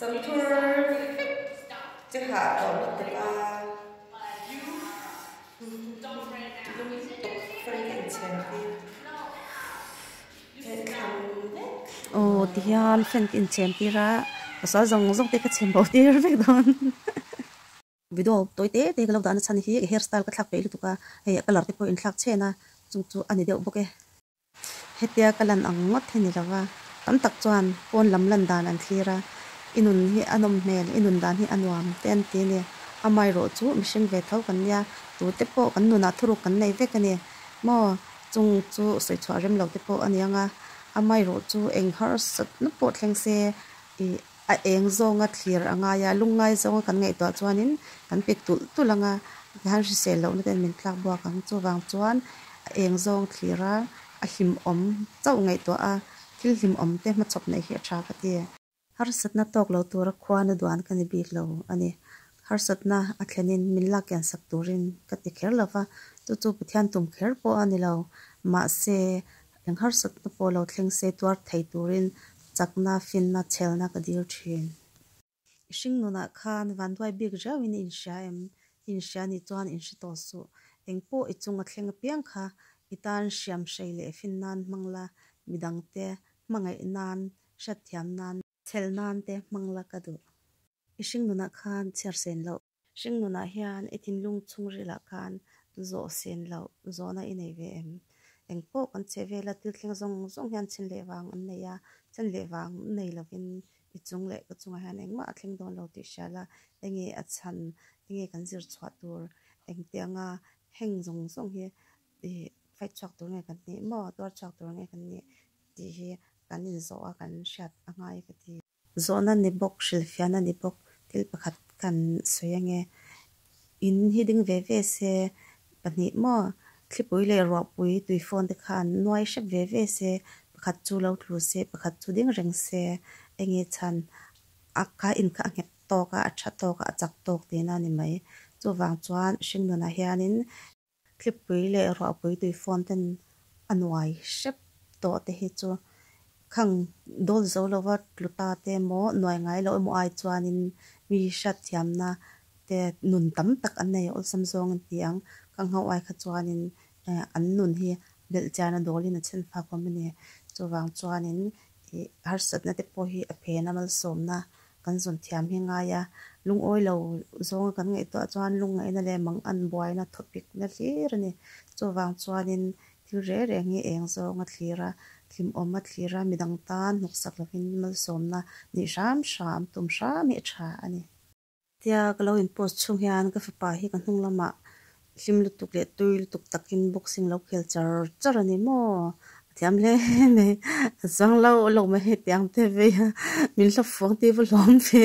Sam thur vek che hah tawh lutuk a lum tuk fan ka inchhem tir he thlam vek. Aw tihian fan ka inchhem tir a pasal zawng zawng te ka chhem bo tir vek dawn. Video tawi te te ka lo dahna chhan hi hair style ka thlak peih lutuk a hei a colour te pawh inthlak chhen a chung chu a ni deuh bawk e. Hetia ka lan ang ngawt hi ni lo va, tam tak chuan pawn lam lan dan an thlir a, i nun hi a nawm hmel, i nun dan hi a nuam te an ti a ni. Amaherawh chu mihring ve tho kan nia, tute pawh kan nunah thuruk kan nei vek a ni maw? Chung chu sawi chhuah rem lo te pawh a ni ang a, amaherawh chu eng harsatna pawh thleng se i a eng zawnga thlir a ngai a, lungngai zawnga kan ngaihtuah chuanin kan pe tulh tulh ang a, tihian hrisel lohna ten min tlak buak ang. Chuvang chuan a eng zawng thlir a, a hlimawm chauh ngaihtuah a, thil hlimawm te hmachhawp neih hi a tha ka ti. Harsatna tawk lo tura khuana duan ka ni bik lo a ni. Harsatna a thlenin min lak kian sak turin ka ti kher lo va, chu chu Pathian tum kher pawh a ni lo. Mahse, Eng harsatna pawh lo thleng se tuar thei turin chakna, finna, chhelna ka dil thin. I hring nunah khan vanduai bik riauin i inhria em? I inhria nih chuan inhre tawh suh. Eng pawh i chung a thleng apiang kha i tan hriam hrei leh fin nan hmang la, midangte hmangaih nan, hriatthiam nan, chhel nan te hmang la ka duh. I hring nunah khan chhiar sen loh. Hring nunah hian i thinlung chhungrilah khan zawh sen loh zawhna i nei ve em? Eng pawh kan cheh vel a, thil thleng zawng zawng hian chhen leh vang an nei a, chhen leh vang nei lovin i chung leh ka chungah hian engmah a thleng dawn lo tih hria la, enge a chhan, enge kan zir chhuah tur, engtianga heng zawng zawng hi i fight chhuak tur nge kan nih maw, tuar chhuak tur nge kan nih tih hi kan inzawh a, kan hriat a ngai ka ti. Zawhna ni bawk, hrilhfiahna ni bawk thil pakhat kan sawi ange. In hi ding ve ve se, pahnih maw, thlipui leh ruahpui tui phone te khan nuai hrep ve ve se, pakhat chu lo tlu se, pakhat chu ding reng se, enge chhan a kha in kha a nghet tawk a, a tha tawk a, a chak tawk tihna a ni mai. Chuvang chuan hringnunah hianin Thlipui leh ruahpui tui phone ten a nuai hrep tawh te hi chu khang dawl zo lova tlu ta te emaw nuai ngai loh emaw ai chuanin mi hriatthiamna te nun tam tak an nei awlsam zawng an ti ang. Khang ho ai kha chuanin an nun hi belhchian a dawlin a chhen fak awm a ni. Chuvang chuanin ih harsatna te pawh hi a phen a malsawmna Kan zawn thiam hi ngai a, lungawi lo zawnga kan ngaihtuah chuan lungngaihna leh mangan buaina thawpikna hlir a ni. Chuvang chuanin thil reng reng hi eng zawng a thlir a, hlimawm a thlir a, midang tan hnawksak lovin malsawmna nih hram hram tum hram hi a tha a ni. Tia ka lo in post chhung hian ka fapa hi ka hnung lamah hlim lutuk leh tui lutuk takin boxing lo khel char char a ni maw? A thiam hle mai, a chuang lo lo mai hetiang te vei a, min hla fuang ti va hlawm ve.